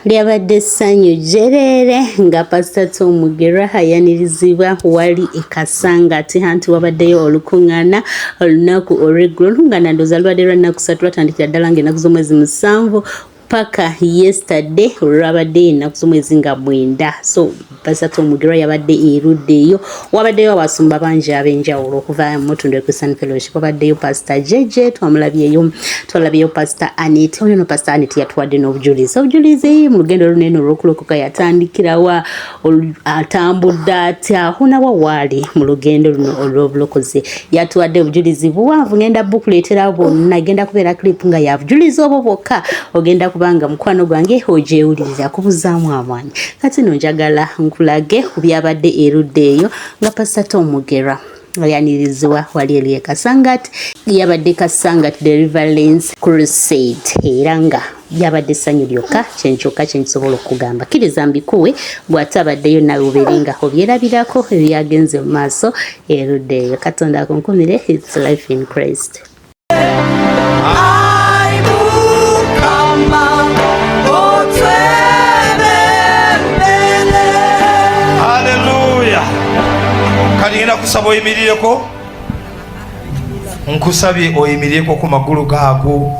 Lyabadde ssanyu jjereere nga Pasita Tom Mugerwa ayanirizibwa wali e Kasangati anti wabaddeyo olukuŋŋaana olunaku olw'eggulo. Olukuŋŋaana ndowooza lubadde lwa nnaku ssatu, lwatandikira ddala ng'ennaku z'omwezi 7 paka yesterday olwabadde ennaku z'omwezi nga 9. So Pasita Tom Mugerwa yabadde erudda eyo, wabaddeyo abasumba bangi ab'enjawulo okuva mu Mutundwe Christian Fellowship, wabaddeyo Pasita JJ twamulabyeyo, twalabyeyo Pasita Anit. Oyo no Pasita Anit yatuwadde n'obujulizi, obujulizi mu lugendo olunene olw'okulokoka, yatandikirawa, atambudde atya, onawa waali mu lugendo luno olw'obulokozi. Yatuwadde obujulizi buwanvu, ngenda bukuleetera bwonna, genda kubeera clip nga ya bujulizi obwo bwokka, ogenda kubanga mukwano gwange ogyewulirira kubuzaamu amaanyi. Kati no njagala nkulage ku byabadde erudda eyo nga Pasita Tom Mugerwa ayanirizibwa wali eri e Kasangati. Yabadde Kasangati Deliverance Crusade era nga yabadde essanyu lyokka, kyenkyokka kyenkisobola okugamba. Kkiriza mbikuwe bw'atabaddeyo nawe obeere nga obyerabirako ebyagenze mu maaso erudda eyo. Katonda akunkumire. It's life in Christ. Haleluya! Kati ngenda kusaba oyimirireko, nkusabye oyimirireko ku magulu gaago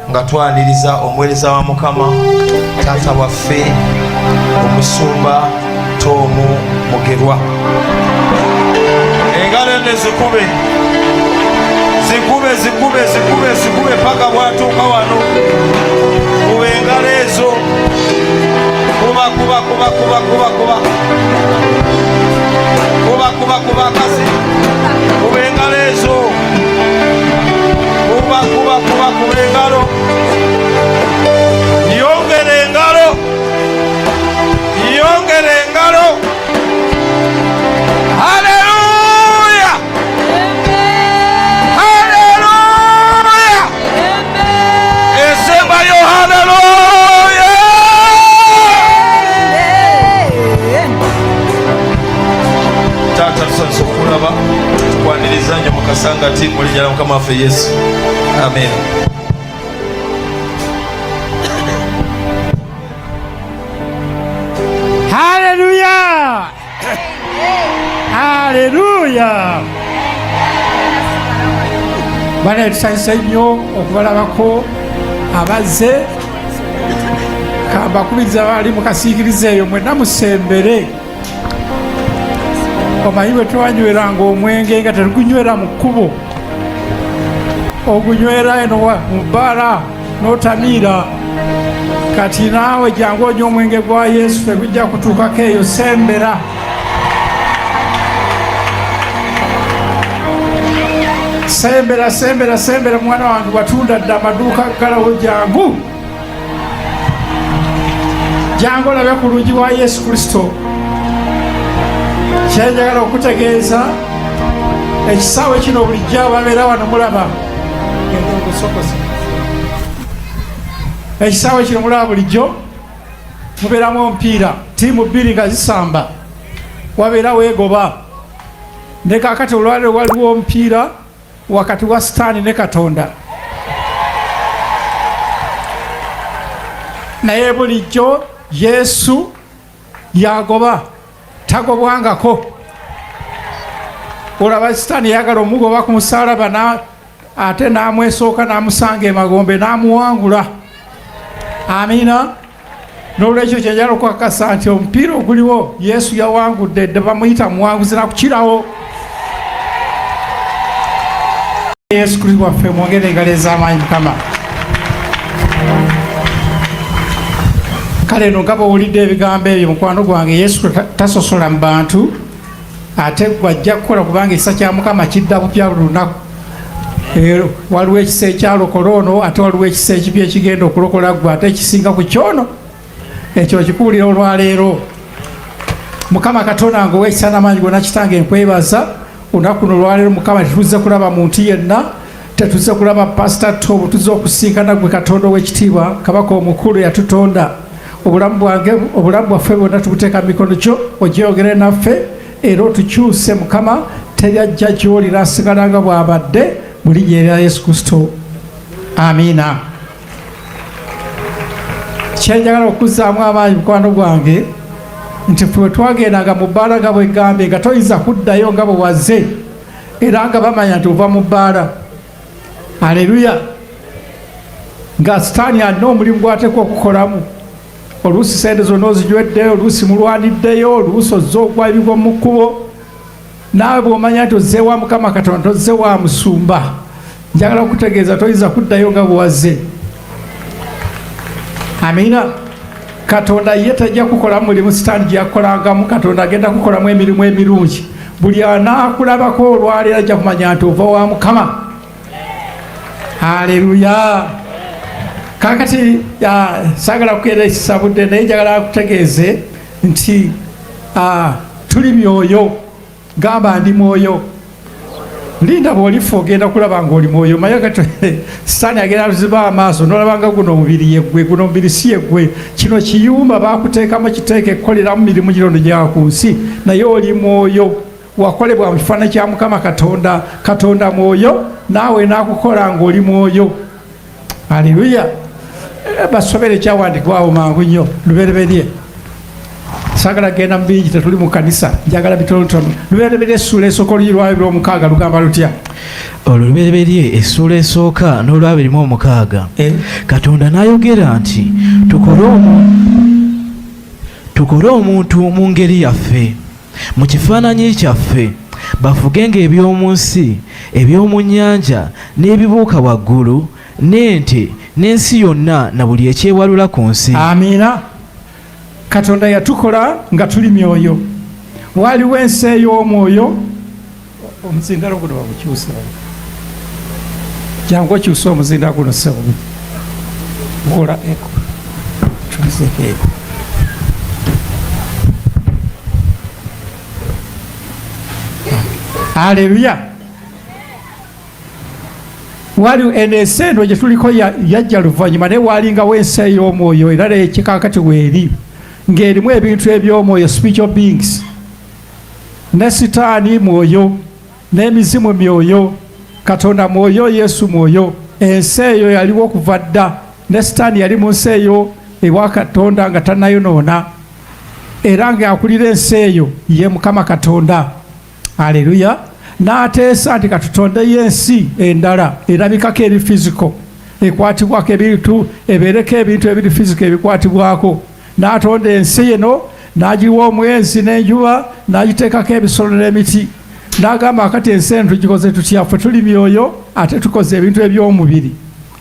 nga twaniriza omuweereza wa Mukama, taata waffe, omusumba Tomu Mugerwa. Engalo eno zikube, zikube, zikube, zikube, zikube paka bwatuuka wano. Kuba engalo ezo, kuba, kuba, kuba, kuba, kuba, kuba, kuba, kuba, kuba, kasi kuba engalo ezo, kuba, kuba, kuba, kuba engalo, yongera engalo, yongera engalo. Haleluya, haleluya! Esembayo, haleluya! Taata, tusanyusa okulaba, tukwaniriza nnyo mu Kasangati mu linnya lya Mukama waffe Yesu, amen. Haleluya! Haleluya! Bana, tusanyuse nnyo okubalabako abazze. Kambakubiriza bali mu kasiikiriza eyo mwenna musembere. Omanyi bwe twanyweranga omwenge nga tetugunywera mu kkubo, ogunywera eno mu bbaala n'otamiira. Kati naawe jangu onywa omwenge gwa Yesu, tegujja kutuukako eyo. Sembera, sembera, sembera, sembera. Mwana wange, watunda dda, amaduuka ggalawo. Jangu, jangu olabe ku lungi wa Yesu Kristo. Kyenjagala okutegeeza, ekisaawe kino bulijjo ababeera wano mulaba ekisaawe kino, mulaba bulijjo mubeeramu omupiira, ttiimu bbiri nga zisamba, wabeera weegoba. Ne kakati olwaliro waliwo omupiira wakati wa Sitaani ne Katonda, naye bulijjo Yesu yagoba, tagobwangako. Olaba Sitaani yagala omugoba ku musalaba, ate n'amwesooka n'amusanga emagombe n'amuwangula. Amiina. N'olwekyo kyenjala okukakasa nti omupiira oguliwo, Yesu yawangudde dde, bamuyita muwanguzi nakukirawo. Yesu Kristo waffe, mwongere engalo ez'amaanyi Mukama. Kale no nga bwowulidde ebigambo ebyo, mukwano gwange, Yesu tasosola mu bantu, ate gwe ajja kukola, kubanga ekisa kya Mukama kidda bupya buli lunaku. Waliwo ekisa ekyalokola ono, ate waliwo ekisa ekipya ekigenda okulokola gwe, ate ekisinga ku kyono. Ekyo okikuwulira olwaleero. Mukama Katonda nga ow'ekisa n'amaanyi gonna, Kitange, nkwebaza olunaku luno olwaleero. Mukama, tetuzze kulaba muntu yenna, tetuzze kulaba Pasita Tom, tuzze okusinkana gwe Katonda ow'ekitiibwa, Kabaka omukulu yatutonda. Obulamu bwange, obulamu bwaffe bwonna tubuteeka mu mikono gyo, ogyeyogere naffe era otukyuse. Mukama, teri ajja gy'oli n'asigala nga bw'abadde. Mu linnya erya Yesu Kristo, amiina. Kyenjagala okuzzaamu amaanyi, mukwano gwange, nti ffe twagendanga mu bbaala nga bwegambye, nga toyinza kuddayo nga bwe waze, era nga bamanya nti ova mu bbaala. Aleluya! Nga Sitaani alina omulimu gwateekwa okukolamu. Oluusi sente zonna ozinywedde, oluusi mulwaniddeyo, oluusi ozze ogwa ebigwa mu kkubo. Naawe bw'omanya nti ozze wa Mukama Katonda, tozze wa musumba, njagala okutegeeza toyinza kuddayo nga bwewazze. Amiina. Katonda ye tajja kukola mulimu Sitaani gye yakolangamu. Katonda agenda kukolamu emirimu emirungi. Buli anaakulabako olwaleero ajja kumanya nti ova wa Mukama. Aleluya! Kakati saagala kukeera ekisabudde, naye njagala kutegeeze nti tuli myoyo. Gamba, ndi mwoyo. Linda, bw'olifa ogenda kulaba ng'oli mwoyo. Maye kati Sitaani agenda tuziba amaaso nolaba nga guno omubiri yeggwe. Guno omubiri si yeggwe. Kino kiyumba bakuteekamu kiteeka ekkoleramu mirimu gino gya ku nsi, naye oli mwoyo. Wakolebwa mu kifaananyi kya Mukama Katonda. Katonda mwoyo, naawe n'akukola ng'oli mwoyo. Aleluya! Basobere ekyawandiikibwawo mangu nnyo, Lubereberye. Saagala genda mu bingi, tetuli mu kanisa, njagala bitonotono. Lubereberye essuula esooka, oluyi lwayo lw'omukaaga lugamba lutya? Olubereberye essuula esooka n'olwabiri mu omukaaga. Katonda n'ayogera nti, Tukole omuntu mu ngeri yaffe, mu kifaananyi kyaffe, bafugenga eby'omu nsi, eby'omu nnyanja, n'ebibuuka waggulu, n'ente, n'ensi yonna, na buli ekyewalula ku nsi. Amiina. Katonda yatukola nga tuli myoyo. Waliwo ensi ey'omwoyo. Omuzindalo guno bagukyusa. Jangu okyuse omuzinda guno, sebo. Kola eko kyuseeko eko. Aleluya! Waliwo eno ensi eno gye tuliko yajja luvannyuma, naye walingawo ensi ey'omwoyo, era ekikakati weeri ng'erimu ebintu eby'omwoyo, spiritual beings. Ne Sitaani mwoyo, n'emizimu myoyo. Katonda mwoyo, Yesu mwoyo. Ensi eyo yaliwo okuva dda, ne Sitaani yali mu nsi eyo ewa Katonda nga tannayonoona, era ng'akulira ensi eyo ye Mukama Katonda. Aleluya! N'ateesa nti katutondeyo ensi endala erabikako, eri physical, ekwatibwako ebintu, ebeereko ebintu ebiri physical ebikwatibwako. N'atonda ensi eno, n'agiwa omwezi n'enjuba, n'agiteekako ebisolo n'emiti. N'agamba, akati ensi eno tugikoze tutya? Ffe tuli myoyo, ate tukoze ebintu eby'omubiri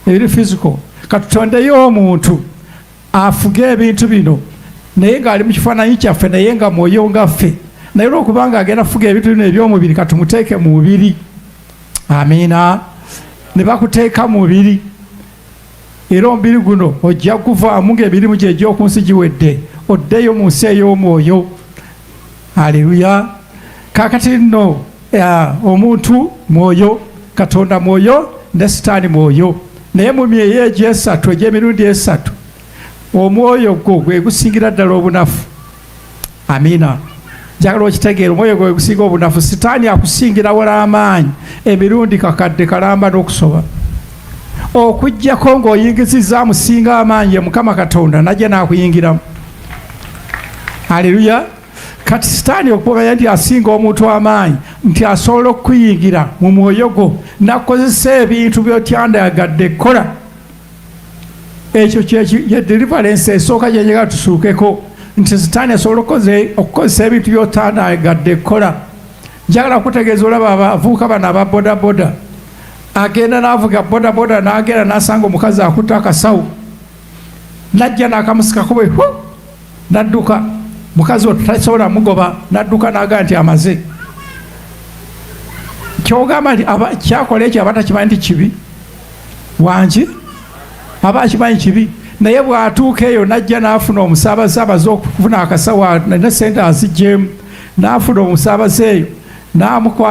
ebiri physical. Katutondeyo omuntu afuge ebintu bino, naye ng'ali mu kifaananyi kyaffe, naye nga mwoyo nga ffe. Naye olwokubanga agenda kufuga ebintu bino eby'omubiri, katumuteeke mu mubiri. Amiina. Ne bakuteeka mu mubiri, era omubiri guno ojja kuvaamu ng'emirimu gye egy'oku nsi giwedde, oddeyo mu nsi ey'omwoyo. Aleluya! Kaakati nno omuntu mwoyo, Katonda mwoyo, ne Sitaani mwoyo, naye mu myoyo egyo esatu egy'emirundi esatu, omwoyo gwo gwe gusingira ddala obunafu. Amiina. Njagala okitegeera, omwoyo gwe gusinga obunafu. Sitaani akusingira wala amaanyi emirundi kakadde kalamba n'okusoba, okugjako ng'oyingizizza amusinga amaanyi, ye Mukama Katonda, najja n'akuyingiramu. Aleluya! Kati Sitaani okumanya nti asinga omuntu amaanyi, nti asobola okukuyingira mu mwoyo gwo nakukozesa ebintu byotyandayagadde kukola, ekyo ye deliverance esooka gyenjagala tusuukeko, nti Sitaani asobola okukozesa ebintu byotandayagadde kukola. Njagala kutegeeza, olaba abavubuka bano aba bodaboda, agenda n'avuga bodaboda, n'agenda n'asanga omukazi akutte akasawo, najja n'akamusikako bwe nadduka. Mukazi we tasobola mugoba, nadduka n'agaa nti amaze. Kyogamba nti kyakola ekyo aba takimanyi nti kibi? Wangi, aba akimanyi kibi, naye bw'atuuka eyo najja n'afuna omusaabaze amaze okufuna akasawo ne sente aziggyemu, n'afuna omusaabaze eyo,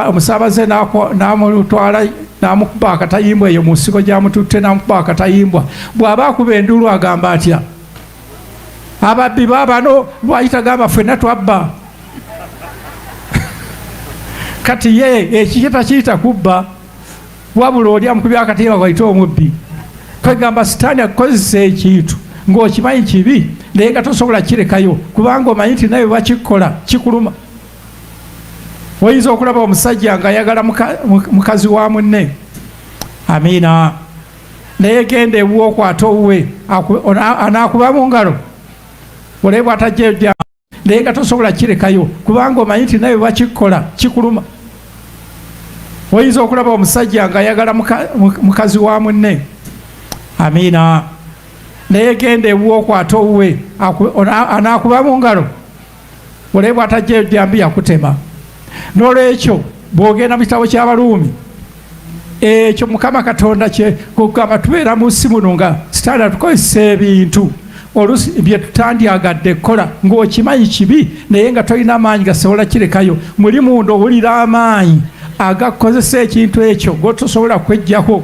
omusaabaze n'amutwala, n'amukuba akatayimbwa eyo mu nsiko gy'amututte, n'amukuba akatayimbwa. Bw'aba akuba enduulu agamba atya? Ababbi baabano. Lwaki tagamba ffenna twabba? Kati ye ekikye takiyita kubba, wabula oli amukubya akatimba kwaite omubbi. Kwegamba Sitaani akukozesa ekintu Ng'okimanyi kibi naye nga tosobola kirekayo kubanga omanyi nti nawe bakikola kikuluma. Oyinza okulaba omusajja ng'ayagala mukazi wa munne, amiina, naye genda ewuwe okwate owuwe, anaakuba mu ngalo olabe bw'atajja, naye nga tosobola kirekayo kubanga omanyi nti nawe bakikola kikuluma. Oyinza okulaba omusajja ng'ayagala mukazi wa munne, amiina, naye genda ewuwe okwate owuwe, anaakuba mu ngalo olabe bw'atajja ejjambi yakutema. N'olwekyo bw'ogenda mu kitabo ky'Abaruumi, ekyo Mukama Katonda kye kugamba, tubeera mu nsi muno nga Sitaani atukozesa ebintu oluusi bye tutandyagadde kukola, ng'okimanyi kibi naye nga tolina maanyi gasobola kirekayo. Muli munda owulira amaanyi agakukozesa ekintu ekyo g'otosobola kweggyako.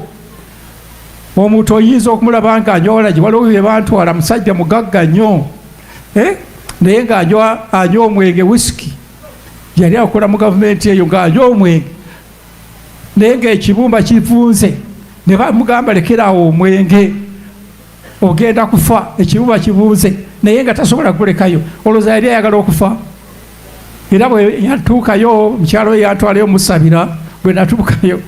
Omuntu oyinza okumulaba nga anywa walagi, waliwo bye bantwala, musajja mugagga nnyo, naye ng'anywa anywa omwenge wisiki, yali akola mu gavumenti eyo ng'anywa omwenge, naye ng'ekibumba kivunze, ne bamugamba lekeraawo omwenge ogenda kufa, ekibumba kivunze, naye nga tasobola kugulekayo. Olowooza yali ayagala okufa? Era bwe yatuukayo, mukyalo we yantwalayo musabira, bwe natuukayo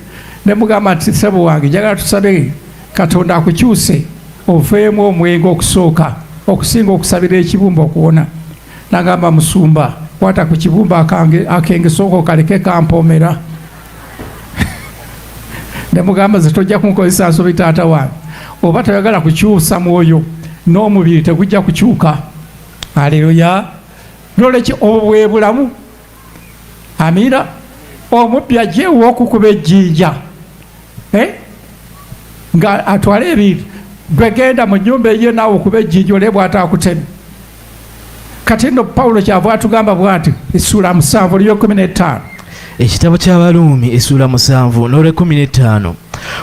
ne mugamba nti ssebo wange, njagala tusabe Katonda akukyuse oveemu omwenge okusooka, okusinga okusabira ekibumba okuwona. Nagamba, musumba, kwata ku kibumba akenge sooka okaleke kampoomera. Ne mugamba nze tojja kunkozesa nsobi taata wange, oba toyagala kukyusa mwoyo n'omubiri tegujja kukyuka. Aleluya. Nolwekyo obwo bwe bulamu. Amiina. Omubbi ajja okukuba ejjinja, nga atwala ebintu, gwe genda mu nnyumba eyo naawe okuba ejjinja ole bw'ataakuteme. Kati nno Pawulo kyava atugamba bw'ati, essuula 7 olw'e15. Ekitabo ky'Abaruumi essuula 7 n'olw'e15.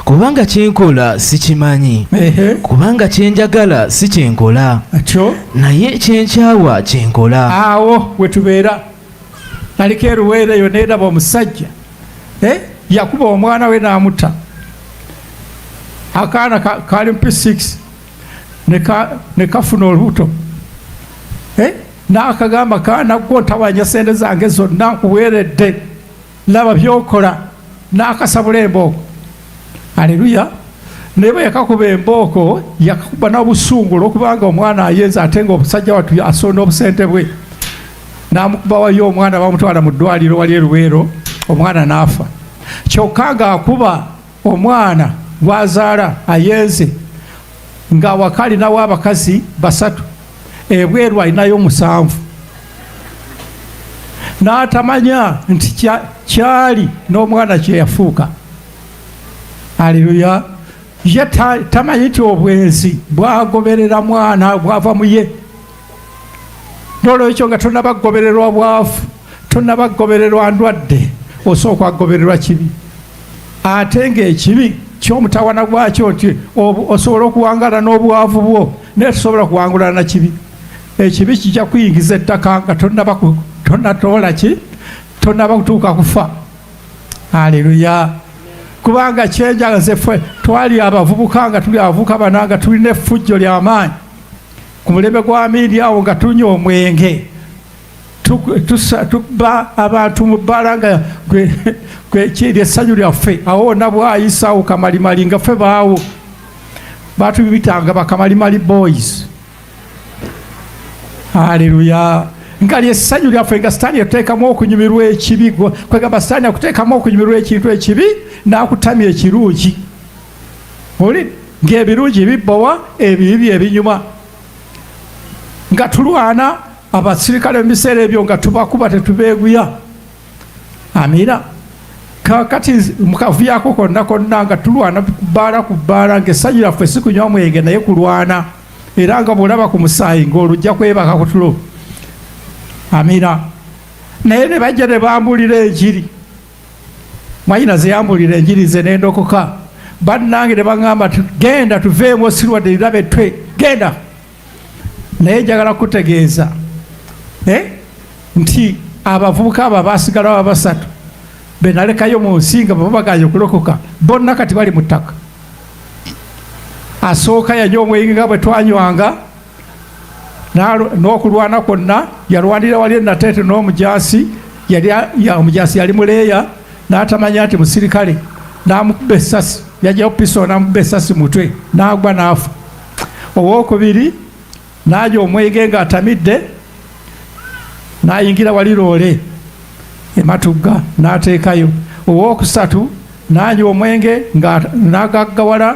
Kubanga kyenkola sikimanyi, kubanga kyenjagala si kyenkola, atyo naye kyenkyawa kyenkola. Awo we tubeera. Naliko eruweero eyo neeraba omusajja, yakuba omwana we n'amutta. Akaana kaali mu P6 ne kafuna olubuto, n'akagamba, kaana gwo ntawanya sente zange zonna nkuweeredde, laba byokola, n'akasabula embooko. Aleluya. Naye bwe yakakuba embooko, yakakuba n'obusungu olwokubanga omwana ayenze, ate nga omusajja wattu asonda obusente bwe, n'amukuba wayo omwana bamutwala mu ddwaliro wali eruweero, omwana n'afa. Kyokka ng'akuba omwana gwazaala ayenze, ng'awaka alinawo abakazi 3, ebweru alinayo 7, n'atamanya nti kyali n'omwana kye yafuuka. Aleluya. Ye tamanyi nti obwenzi bwagoberera mwana bwava mu ye. N'olwekyo nga tonaba kugobererwa bwavu, tonaba kugobererwa ndwadde, osooka kugobererwa kibi. Ate ng'ekibi ky'omutawana gwakyo nti osobola okuwangala n'obwavu bwo, naye tosobola kuwangula na kibi. Ekibi kijja kuyingiza ettaka nga tonnatoola ki, tonnaba kutuuka kufa. Aleluya. Kubanga kyenjaga nze ffe twali abavubuka, nga tuli abavubuka bana, nga tulina effujjo ly'amaanyi ku mulembe gwa Amini awo, nga tunywa omwenge, tukuba abantu mu bbala, nga kiri essanyu lyaffe. Awo wonna bwayisaawo kamalimali, nga ffe baawo batubitanga bakamalimali boys. Aleluya. Nga lyessanyu lyaffe, nga Sitaani yatuteekamu okunyumirwa ekibi. Kwegamba Sitaani akuteekamu okunyumirwa ekintu ekibi n'akutamya ekirungi. Oli ng'ebirungi bibbowa, ebibi byebinyuma. Nga tulwana abasirikale mu biseera ebyo, nga tubakuba tetubeeguya. Amiina. Kakati mukavuyako konna konna, nga tulwana bbaala ku bbaala, ng'essanyu lyaffe si kunywa mwenge naye kulwana, era nga bw'olaba ku musaayi ng'olujja kwebaka ku tulo. Amiina. Naye ne bajja ne bambulira enjiri. Mwanyina ze yambulira enjiri, nze ne ndokoka. Bannange ne baŋŋamba, genda tuveemu, osirwadde lirabe twe genda. Naye njagala kutegeeza nti abavubuka abo abaasigalawo abasatu be nalekayo mu nsi nga baba baganye okulokoka, bonna kati bali mu ttaka. Asooka yanywa omwenge nga bwe twanywanga. N'okulwana kwonna yalwanira wali enateete n'omujaasi, omujaasi yali muleeya n'atamanya nti musirikale, n'amukuba essasi, yajjayo piso n'amukuba essasi mutwe n'agwa n'afa. Owokubiri n'aja omwenge ng'atamidde n'ayingira wali loole ematugga n'ateekayo. Owokusatu n'anywa omwenge n'agaggawala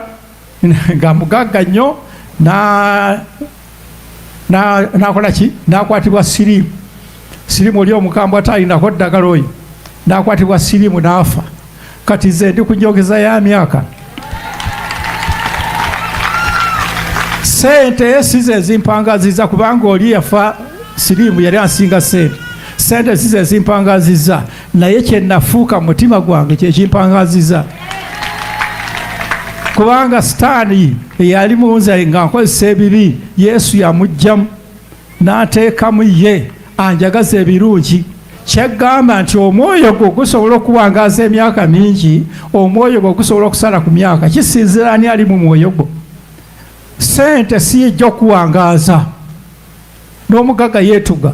nga mugagga nnyo, n'akola ki, n'akwatibwa siriimu. Siriimu oli omukambwe ataalinako ddagala oyo, n'akwatibwa siriimu n'afa. Kati nze ndi ku njogeza ya myaka. Sente si ze zimpangaziza, kubanga oli yafa siriimu yali ansinga sente. Sente si ze zimpangaziza, naye kye nafuuka mu mutima gwange kye kimpangaziza, kubanga sitaani eyali mu nze nga nkozesa ebibi, Yesu yamuggyamu n'ateekamu ye anjagaza ebirungi. Kyeggamba nti omwoyo gwo gusobola okuwangaaza emyaka mingi, omwoyo gwo gusobola okusala ku myaka, kisinziira ani ali mu mwoyo gwo. Sente si yejja okuwangaaza, n'omugagga yeetuga.